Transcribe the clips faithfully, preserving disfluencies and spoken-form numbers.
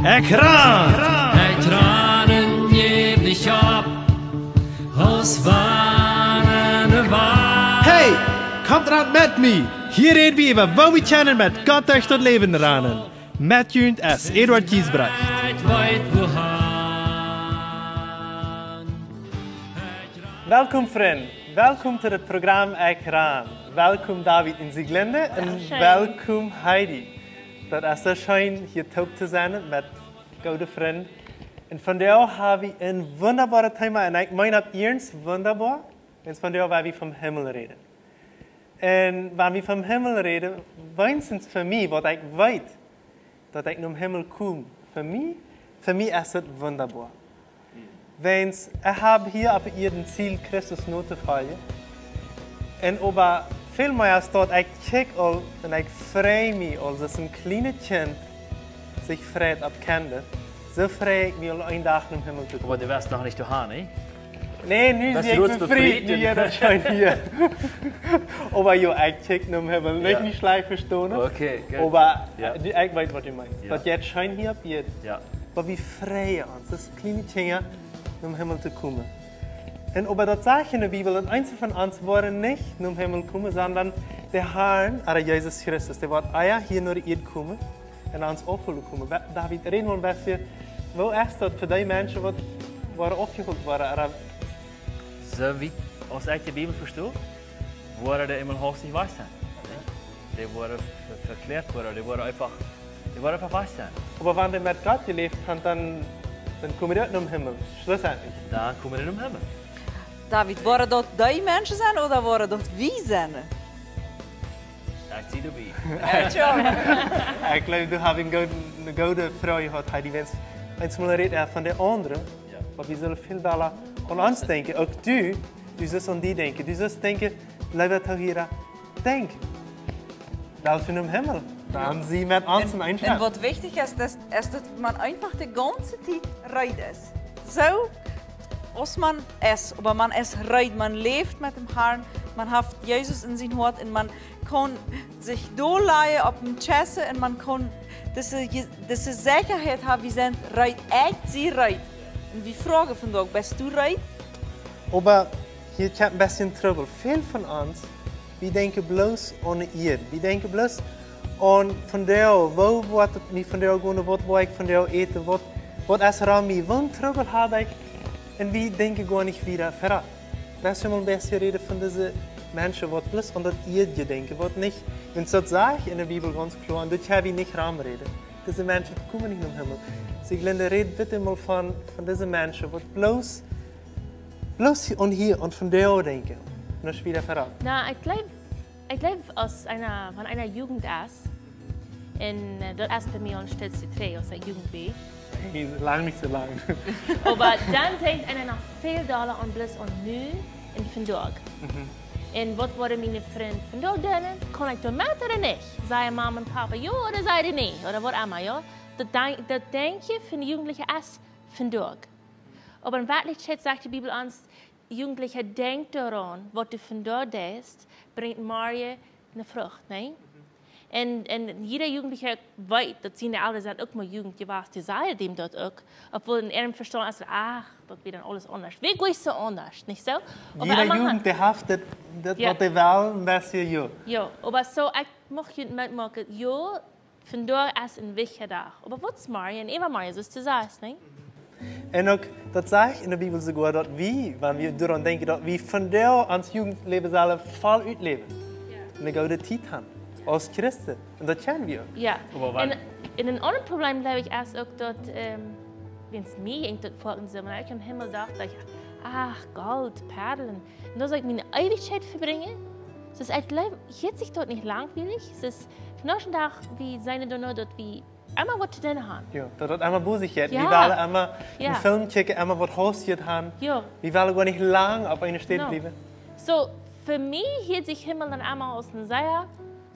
Ekj ran! Ekj ran un jäw nich opp, aus wann ne Wal. Hey, komt ran met mie! Hia räd wie äwa, woo wie kjennen met Gott derch daut Läwen ranen. Met junt es Eduard Giesbrecht. Ekj weet wohan. Welkom, Frind. Welkom to daut Program Ekj ran. Welkom, David un Sieglinde. Un welkom, Heidi. Daut es soo scheen, hia toop to sennen met goode Frind. Un vondoag hab wie een wundaboaret Thema. Un ekj meen daut iernst, wundaboa. Un vondoag woa wie vom Himmel räden. Un wan wie vom Himmel räden, weens fa mie, waut ekj weet, daut ekj nom Himmel kom. Fa mie, fa mie es et wundaboa. Weens ekj hab hia opp Ieed een Ziel, Christus notofoljen. Un oba väl mea es daut, ekj kjikj aul un ekj frei mie aul, soo aus een kjlienet Kjint sikj freit opp Kjinja. Soo frei ekj mie aul een Dach nom Himmel to komen. Oba du best noch nich doahan, ne? Nä, nu sie ekj befriet, nu jeit daut scheen hia. Oba jo, ekj kjikj nom Himmel, nich, nich schlajcht vestonen. Okay, good. Oba, äh, du, ekj weet, waut du meenst. Jo. Daut jeit scheen hia opp Ieed. Jo. Oba wie freien ons, aus kjliene Kjinja, nom Himmel to komen. Un oba daut sajcht en de Bibel, daut eenje von ons woaren nich nom Himmel komen, sonda de Herr, ooda Jesus Christus, dee woat ea hia no de Ieed komen un ons aufholen komen. Wa-, David, räd mol een bät, woo es daut fa dee Menschen, waut woaren aufjeholt woaren, ooda? Soo aus ekj de Bibel vesto, woaren dee emma haustich wajch sennen. Dee woaren ve-, vekjläat woaren, dee woaren eefach, dee woaren eefach wajch sennen. Oba wan dee met Gott jeläft haben, dan, dan komen dee uk nom Himmel, schlussendlich. Dan komen dee nom Himmel. David, woaren daut dee Menschen sennen ooda woaren daut wie sennen? Ekj sie doabie. Jo. Ekj jleew, du hast eene goode, eene goode Froag jehaut, Heidi, weens, weens mol räd hee von de aundre, jo, oba wie sellen väl dolla aun ons denkjen. Uk du, du sust aun die denkjen. Du sust denkjen, leewa Tohiera, denkj. Wellst du nom Himmel? Dan sie met ons en Eenschaft. Un waut wichtich es, daut, es daut eena eefach de gaunze Tiet reed es. Soo aus eena es, oba eena es reed, eena läft met däm Herrn, eena haft Jesus en sien Hoat un eena kaun sikj dollajen opp dän Chest un eena kaun dise, dise Sechaheit haben, wie sent reed, ekj sie reed. Un wie froagen vondoag, best du reed? Oba hia kjemt een bät Trubbel. Väl von ons, wie denkjen bloos aun de Ieed. Wie denkjen bloos aun vondoag, woo woat et mie vondoag gonen, waut woa ekj vondoag äten, waut, waut es rom mie, waut Trubbel hab ekj? Un wie denkjen goanich wieda verut. Lat ons mol een bät räden von dise Menschen, waut bloos aun daut Ieedje denkjen, waut nich, un daut sajcht en de Bibel gaunz kloa, un daut hab wie nich romräden. Dise Menschen komen nich nom Himmel. Sieglinde, räd bitte mol von, von dise Menschen, waut bloos, bloos hia un hia un vondoag denkjen. Un dan wieda verut. Na, ekj jleew, ekj jleew, aus eena, wan eena Jugend es, un, äh, daut es bie mie aul een Stootje trigj, aus ekj Jugend wia. Nä, lang nich soo lang. Oba dan denkjt eena noch väl dolla aun bloos aun nu un vondoag. Mhm. Un waut woaren miene Frind vondoag doonen? Kaun ekj doa met ooda nich? Sajen Mama un Papa jo ooda sajen dee nä? Ooda waut emma, jo? Daut denkj-, daut Denkjen von de Jugendliche es vondoag. Oba en Werkjlichkjeit sajcht de Bibel ons, Jugendlicher, denkj doaraun, waut du vondoag deist, brinjt morjen eene Frucht, nä? Un, un jieda Jugendlicha weet, daut siene Elren sent uk mol Jugend jewast, dee sajen däm daut uk. Obwohl en äarem Vestaunt es, ach, daut wia dan aules aundasch. Wia nich soo aundasch, nich soo? Oba jieda emma Jugend, dee haft daut, daut, jo, waut dee well, een bät, jo. Jo, oba soo, ekj mucht junt metmoaken, jo, vondoag es een wichtja Dach. Oba waut es morjen un äwamorjen, soo aus du sajchst, nä? Un uk, daut sajcht en de Bibel soogoa, daut wie, wan wie doaraun denkjen, daut wie vondoag ons Jugendläwen sellen voll utläwen. Jo. Eene goode Tiet haben, aus Christen. Un daut kjennen wie uk. Jo. Oba wan... Un, un een aundret Problem, jleew ekj, es uk daut, ähm, wan mie jinkj daut foaken soo, wan ekj aun Himmel docht, docht ekj, ach, Golt, Perlen. Un doa saul ekj miene Eewichkjeit vebrinjen? Daut es, ekj jleew, hieet sikj daut nich langwielich? Daut es, vondoag dän Dach, wie sent doa noch, daut wie emma waut to doonen haben. Jo, daut daut emma bosich jeit. Jo. Wie wellen emma, jo, een Film kjikjen, emma waut Haustjes haben. Jo. Wie wellen goanich lang opp eene Städ, no, bliewen. Soo, fa mie hieet sikj Himmel dan emma aus een sea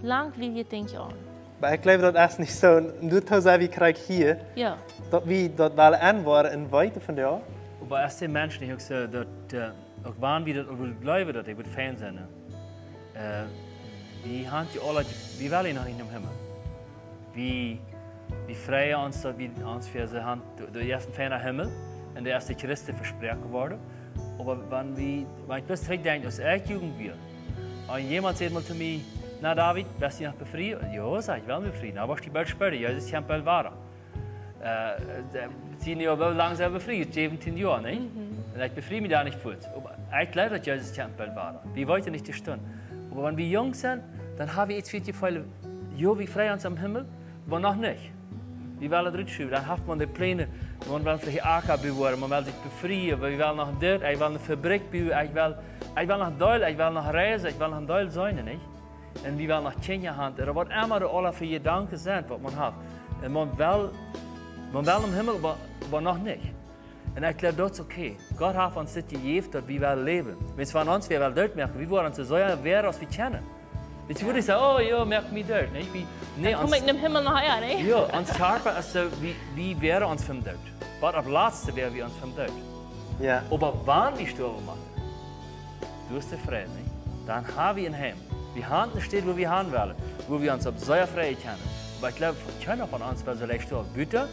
langwielijet Dinkj aun. Oba ekj jleew, daut es nich soo. Un doa sent wie krakjt hia. Jo. Daut wie daut wellen enwoaren un weeten vondoag. Oba es de Mensch nich uk soo, daut, äh, uk wan wie daut uk jleewen, daut et woat fein sennen, nä? Äh, wie haben je aule, wie wellen noch nich nom Himmel. Wie, Wie freien ons, daut wie ons fa see haben, doa, doa es een feina Himmel, un doa es de Christen vesproaken worden. Oba wan wie, wan ekj bloos trigjdenkj, aus ekj Jugend wia, un jemaunt säd mol to mie: "Na, David, best du noch befriet?" "Jo," säd ekj, "ekj well befriet." "Na, woascht du boolt späta, Jesus kjemt boolt wada." Äh, de, sent nu aul lang soo befriet, säwentieen Joa, nä? Mhm. Un ekj befrie mie doa nich von. Oba ekj jleew, daut Jesus kjemt boolt wada. Wie weeten nich de Stund. Oba wan wie junk sent, dan hab wie eent fa de Fäl, jo, wie freien ons aum Himmel, oba noch nich. Wie wellen doa rut schuwen, dan haft maun de Pläne, maun well veleicht Acka buen, maun well sikj befrieen, wie wellen noch dit, ekj well eene Fabrikj buen, ekj well, ekj well noch doll, ekj well noch reisen, ekj well noch doll sennen, nich? Un wie wellen noch Kjinja haben, ooda waut emma doa aula fa Jedanken sent, waut maun haft. Un maun well, maun well em Himmel, oba, oba noch nich. Un ekj jleew, daut es okay. Gott haft ons dit jejäft, daut wie wellen läwen. Wan wie ons wellen dootmoaken, wie woaren ons soo sea wäaren, aus wie kjennen. Wan wie wudden sajen: "Oh jo, moak mie doot," nä? Wie, nä, dan kom ons, ekj em Himmel noch, jo, nä? Jo, ons Kjarpa es soo, wie, wie wäaren ons vom Doot. Waut opp latste wäaren wie ons vom Doot. Jo. Oba wan wie stoawen motten, doa es de Fräd, nä? Dan hab wie een Heim. Wie haben eene Städ, wua wie han wellen, wua wie ons opp sea freien kjennen. Oba ekj jleew, kjeena von ons well soo leicht stoawen. Buta,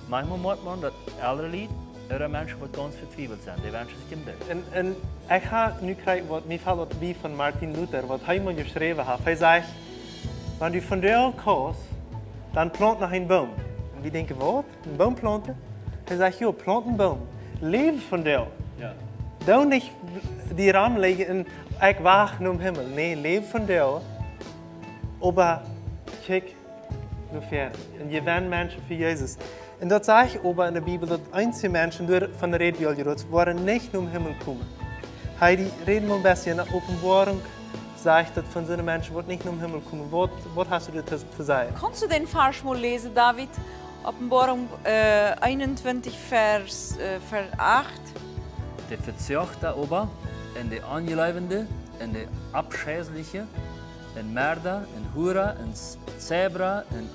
maunchmol mott maun daut eldre Lied, ooda Menschen, waut gaunz vetwiewelt sent, dee wenschen sikj dän Doot. Un, un ekj hab nu jekjräajen, waut mie felt, waut wie von Martin Luther, waut hee mol jeschräwen haft. Hee sajcht: "Wan du vondoag kaust, dan plaunt noch een Boom." Un wie denkjen: "Waut? Een Boom plaunten?" Hee sajcht: "Jo, plaunt een Boom. Läw vondoag." Jo. Doo nich die romläajen un: 'Ekj wacht nom Himmel.' Nä, läw vondoag. Oba kjikj no väaren un jewenn Menschen fa Jesus. Un daut sajcht oba enne Bibel, daut eenje Menschen doavon rät, wie aul jeroden woaren, nich nom Himmel komen. Hee, dee rät mol een bät enne Openboarunk, sajcht daut von soone Menschen, waut nich nom Himmel komen. Waut, waut hast du doa to, to sajen? Kaust du dän Varsch mol läsen, David? Openboarunk, äh, eenuntwintich, Varsch, äh, Varsch acht. De Vezoagte oba, un de Onjleewende, un de Aufscheisliche, un Mörda, un Hura, un Z-, Zebra, un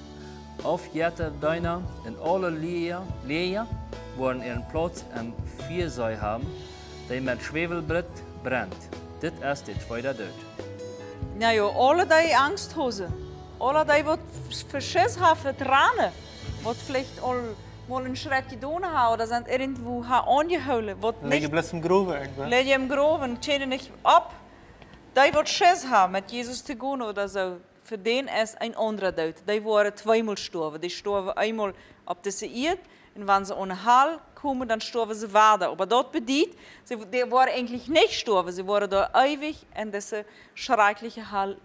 Aufjettadeena, un aule Läaja, Läaja woaren äaren Plauz em Fieasee haben, dee met Schwäwelbrit brennt. Dit es de tweede Doot. Na jo, aule dee Angst haben, aule dee waut Schiss haben fa Tranen, waut veleicht aul mol een Schrakj jedonen haben ooda sent irjentwua haben aunjehoolen, waut nich, lijen bloos em Growen irjentwua. Lijen em Growen, kjennen nich opp. Dee waut Schiss haben met Jesus to gonen ooda soo, fa dän es een aundra Doot. Dee woaren tweemol stoawen. Dee stoawen eemol opp dise Ieed un wan see aun de Hal komen, dan stoawen see wada. Oba daut bediet, see, dee woaren eejentlich nich stoawen. See woaren doa eewich en dise schrakjliche Hal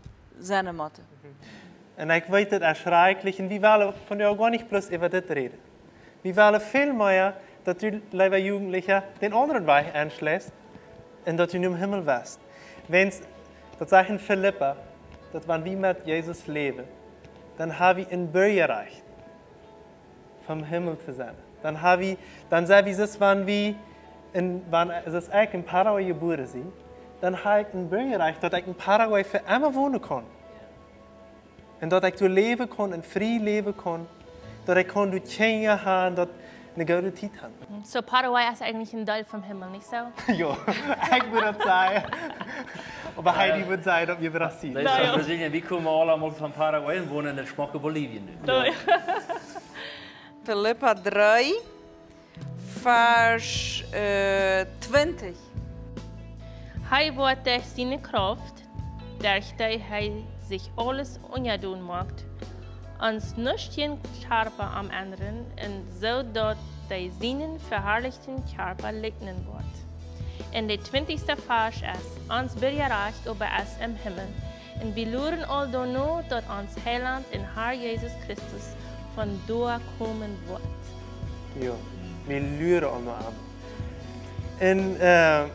sennen motten. Un ekj weet, daut es schrakjlich. Un wie wellen vondoag goanich bloos äwa dit räden. Wie wellen väl mea, daut du, leewa Jugendlicha, dän aundren Wajch enschlajchst un daut du nom Himmel woascht. Wan, daut sajcht en Filippa, daut wan wie met Jesus läwen, dan haben wie een Birjarajcht, vom Himmel to sennen. Dan haben wie, dan sent wie soo, wan wie en, wan, soo aus ekj en Paraguay jebuaren sie, dan hab ekj een Birjarajcht, daut ekj en Paraguay fa emma wonen kaun. Un daut ekj doa läwen kaun un frie läwen kaun, daut ekj kaun doa Kjinja haben, daut eene goode Tiet haben. So Paraguay es eejentlich een Deel vom Himmel, nich soo? Jo, ekj wudd daut sajen. Oba Heidi wudd sajen, daut wie Brasilien. Nä, jo. Brasilien, wie komen aula mol von Paraguay un wonen en schmocke Bolivien nu. Jo. Filippa dree, Varsch, äh, twintich. Hee woat derch siene Krauft, derch dee hee sikj aules unjadon moakt, ons nuschtjen Kjarpa aundren, un soo daut dee sienen veharlichten Kjarpa likjnen woat. Un de twintichste Varsch es: Ons Birjarajcht oba es em Himmel, un wie luren aul doano, daut ons Heilaunt un Har Jesus Christus von doa komen woat. Jo, wie luren aul no am. Un, äh,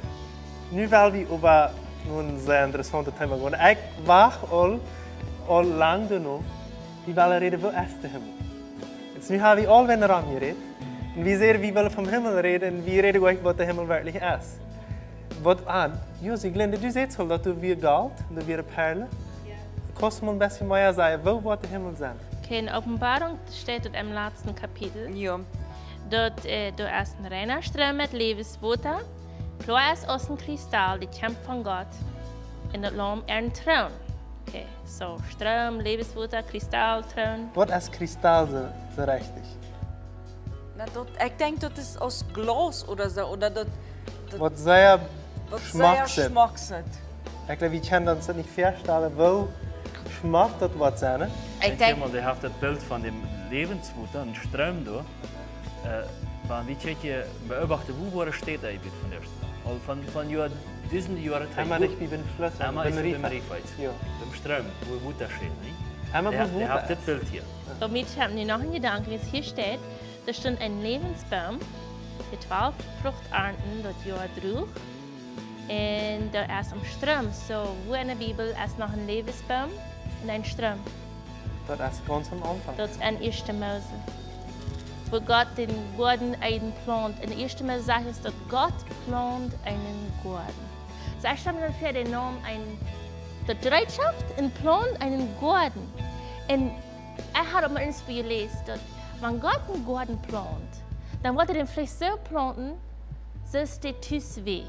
nu well wie äwa een sea interessauntet Thema gonen. Ekj wacht aul, aul lang doano, wie wellen räden, woo es de Himmel? Jetzt nu hab wie aul wada romjerät. Un wie säden, wie wellen vom Himmel räden, un wie räden goanich, waut de Himmel werkjlich es. Waut aun? Jo, Sieglinde, du sätst aul, daut doa wia Golt, doa wieren Perlen. Jo. Kaust du mol een bät mea sajen, woo woat de Himmel sennen? Okay, en Openboarunk steit daut em latsten Kapitel. Jo. Daut, äh, doa es een reina Stroom met läwendjet Wota, kloa es aus een Kristall, dee kjemt von Gott un daut Laum äaren Troon. Okay, so, Stroom, Läwenswota, Kristall, Troon. Waut es Kristall soo, soo rajcht? Na, daut, ekj denkj, daut es aus Glaus ooda soo, ooda daut, daut waut sea waut sea schmock sitt. Schmock sitt. Ekj jleew, wie kjennen ons daut nich väastalen, woo schmock daut woat sennen, ne? Ekj denkj, dee haft daut Bilt von däm Läwenswota, een Stroom doa. Äh, wan wie kjikjen, beobachten, wua woaren Städen eewich von de Städ? Aul von, von Joa, dusende Joaren trigj. Emma dicht bie dän Fluss, emma biem Riefa. Biem Riefa. Jo. Biem Stroom, wua, wua daut steit, nä? Emma wua daut es. Dee haft dit Bilt hia. Soo, wie haben nu noch een Jedanken, waut hia steit. Doa stunt een Läwensboom, dee twalf Frucht arnten daut Joa druach. Un doa es een Stroom. Soo, wua enne Bibel es noch een Läwensboom un een Stroom? Daut es gaunz aum Aunfank. Daut es en Ieeschte Mose. Wua Gott dän Goaden Eden plaunt. En Ieeschte Mose sajcht et, daut Gott plaunt eenen Goaden. Soo, ekj stal mie dan väa, dee neem een, daut Jereetschoft un plaunt eenen Goaden. Un ekj haud opp mien Insta jeläsen, daut wan Gott eenen Goaden plaunt, dan woat hee dän veleicht soo plaunten, soo aus dee tus wia.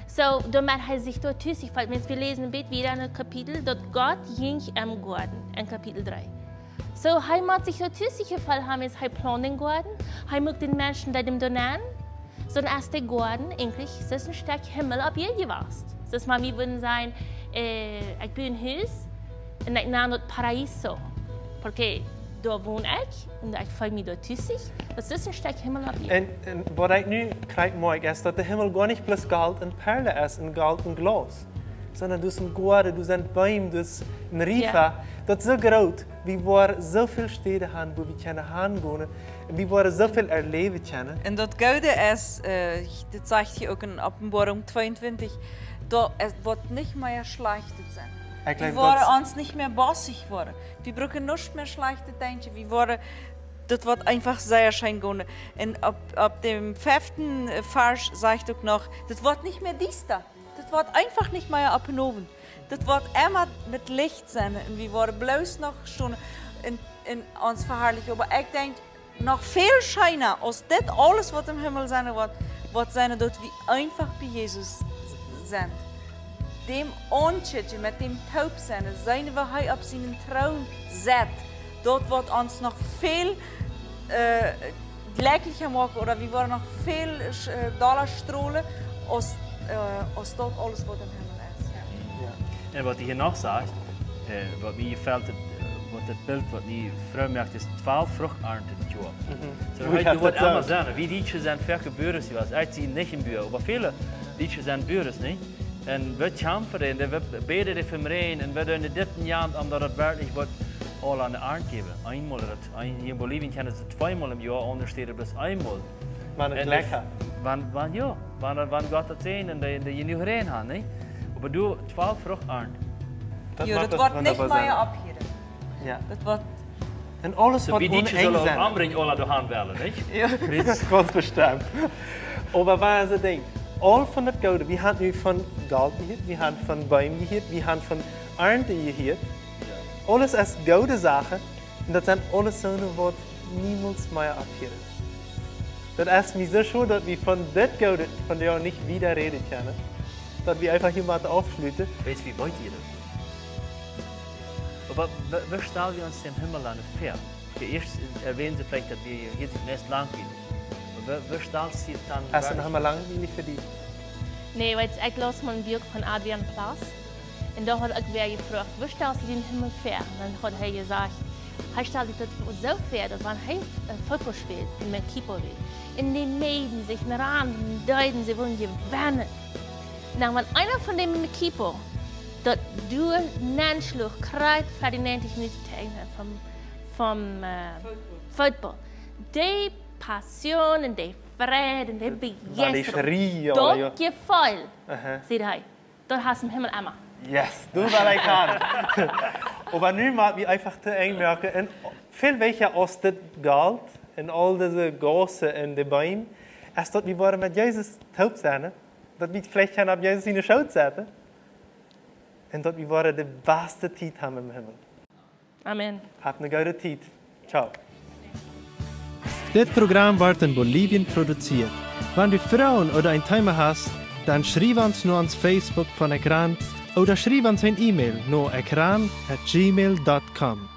Soo, doamet hee sikj doa tus jefelt. Wan wie läsen een bät wieda en daut Kapitel, daut Gott jinkj em Goaden, en Kapitel dree. Soo, hee mott sikj doa tus jefelt haben, aus hee plaunten dän Goaden, hee muak dän Menschen, dee dän doa nenn, sonda es de Goaden eejentlich, daut es een Stekj Himmel opp Ieed jewast. Daut es mau, wie wudden sajen, äh, ekj boo een Hus un ekj nan daut Paraiso. Porque doa won ekj un ekj feel mie doa tus. Daut es een Stekj Himmel opp Ieed. Un, un waut ekj nu krakjt moakj es, daut de Himmel goanich bloos Golt un Perlen es un Golt un Glaus, sonda doa es een Goaden, doa sent Beem, doa es een Riefa. Jo. Daut es soo groot, wie woaren soo väl Städen haben, wua wie kjennen hangonen. Un wie woaren soo väl erläwen kjennen. Un daut Goode es, äh, daut sajcht hia uk en Openboarunk tweeuntwintich, daut et woat nich mea Schlajchtet sennen. Ekj jleew, wie woaren ons nich mea bosich woaren. Wie brucken nuscht mea Schlajchtet denkjen. Wie woaren, daut woat eefach sea scheen gonen. Un opp, opp däm feften Varsch sajcht uk noch, daut woat nich mea diesta. Daut woat eefach nich mea opp un owen. Daut woat emma met Licht sennen. Un wie woaren bloos noch stonen un, un ons veharlichen. Oba ekj denkj, noch väl scheena aus dit aules, waut em Himmel sennen woat, woat sennen, daut wie eefach bie Jesus sent. Däm aunkjikjen, met däm toop sennen, seenen, woo hee opp sienen Troon sett. Daut woat ons noch väl, äh, jlekjlicha moaken, ooda wie woaren noch väl, äh, dolla strolen, aus, äh, aus daut aules, waut em Himmel es. Jo. Un waut hee hia noch sajcht, äh, waut mie jefelt, äh, waut daut Bilt, waut mie froo moakt, es twalf Frucht arnten, jo. Mhm. Soo, jo, hee, daut woat daut emma uk sennen. Wie Dietsche sent väl Buaren, jo, aus ekj sie nich een Bua, oba väle Dietsche sent Buaren, nä? Un wie kjamfen, un wie bäden fa dän Räajen, un wie doonen dit un jant, om daut et werkjlich woat aul aun de Arnt jäwen. Eemol, daut, een, hia en Bolivien kjennen see tweemol em Joa, aundre Städen bloos eemol. Wan et Jlekj haft. Wan, wan, jo, wan, wan Gott daut säajent un dee, dee jenuach Räajen haben, nä? Oba doa twalf Frucht arnten. Jo, daut woat nich mea opphieren. Jo. Daut woat. Un aules, soo waut wie onen Dietsche Enj sellen sennen. Ombrinjen, aula doa han wellen, nich? Jo. Gaunz bestemt. Oba waut es daut Dinkj? Aul von daut Goode, wie haben nu von Golt jehieet, wie haben von Beem jehieet, wie haben von Arnten jehieet. Jo. Aules es goode Sachen, un daut sent aules Sachen, waut niemols mea opphieren. Daut es mie soo scheen, daut wie von dit Goode vondoag nich wieda räden kjennen. Daut wie eefach hia motten aufschluten. Weetst, wie weit hia daut? Oba woo, woo stalen wie ons dän Himmel dan väa? Jo, ieescht erwähnen see veleicht, daut wie hia, hia es et meist langwielich. Oba woo, woo stalst du die dan? Es de Himmel langwielich fa die? Nä, weetst, ekj laus mol een Buak von Adriaan Plass. Un doa haud ekj wäa jefroacht, woo stalst du die dän Himmel väa? Un dan haud hee jesajcht, hee stald sikj daut soo väa, daut wan hee, äh, Football spält, en Equipo wia, un dee meeden sikj, un randen, un deeden, see wullen jewennen. Na, wan eena von däm Equipo daut Doel nenschluach, krakjt fa de näajentich Minuten to Enj vom, vom, äh, Football. Football. Dee Passion un dee Freid un dee Bejeistarunk, daut Jefeel, säd hee, daut hast du em Himmel emma. Yes, daut well ekj haben. Oba nu mott wie eefach to Enj moaken. Un väl wichtja aus daut Golt un aul dise Gaussen un de Beem, es daut wie woaren met Jesus toop sennen, daut wie veleicht kjennen opp Jesus siene Schoot sitten. Un daut wie woaren de baste Tiet haben em Himmel. Amen. Habt ne goode Tiet. Ciao. Dit Program woat en Bolivien produziert. Wan du Froagen ooda een Thema hast, dan schriew ons no ons Facebook von Ekran ooda schriew ons een E-Mail no ekran at gmail dot com.